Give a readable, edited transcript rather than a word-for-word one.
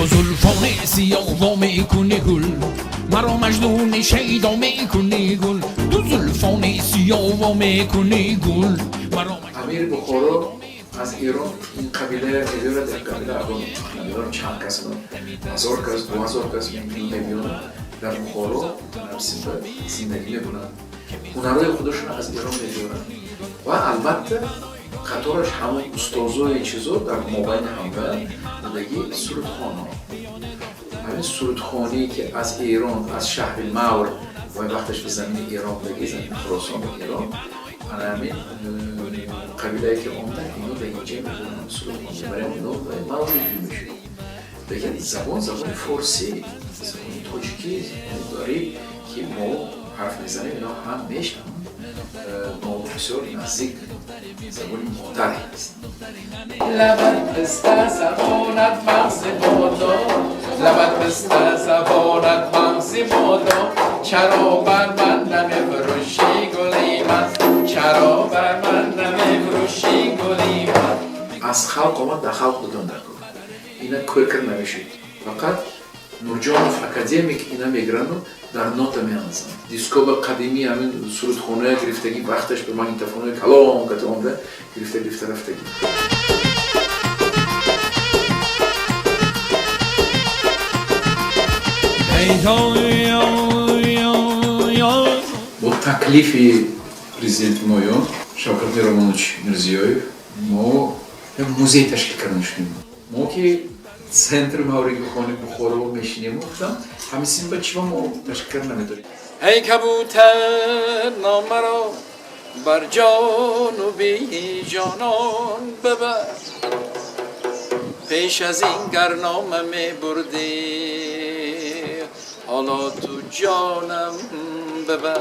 تو زلفان سیاه وا میکنی گل، مرا مجنون شیدا میکنی گل. تو زلفان سیاه وا میکنی گل، مرا Амири Бухоро аз Эрон ин қабила мебиёрад, як қабила агон намедонам чанд кас, 1000 кас, 2000 кас мебиёрад, дар Бухоро навсиба зиндагӣ мекунанд, ҳунарҳои худашон аз Эрон мебиёранд ва албатта қатораш ҳамон устозои чизо дар мобайни ҳамба будагӣ сурудхоно. Ҳамин сурудхоние ки аз Эрон, аз шаҳри Мавр ва вақташ ба замини Эрон будагӣ, замини Хуросон ва Эрон, ана ҳамин қабилае ки омадан, ино дар инҷа мебиёранд сурудхонӣ, барои ҳамин мавридӣ мешуд. Лекин забон забони форсӣ, забони тоҷикӣ, забони дарӣ ки мо ҳарф мезанем, ино ҳам мешаванд, мо бисёр наздик забони модар ҳаст. لبت پسته، زبانت مغز بادام، لبت پسته، زبانت مغز بادام، چرا بر من نمیفروشی گلی من؟ چرا بر من نمیفروشی گلی من؟ Аз халқ омад, дар халқ будан дар кор, ина кӯр кар намешуд. Фақат Нурҷонов академик ина мегирану дар нота меанзанд. Дискоба қадимӣ, ҳамин сурудхоная гирифтагӣ, вақташ ба магнитофонои калон ката омда гирифта гирифта рафтагӣ. Бо таклифи президенти моё Шавкат Миромонович Мирзиёев мо як музей ташкил карда шудем. Мо ки центри мавриги хони Бухоро мешинем, гуфтам, ҳамин синба чиба мо ташкил карда наметонем? ای کبوتر، نامه را بر جان و بی جانان ببر، پیش از این گر نامه می بردی، حالا تو جانم ببر.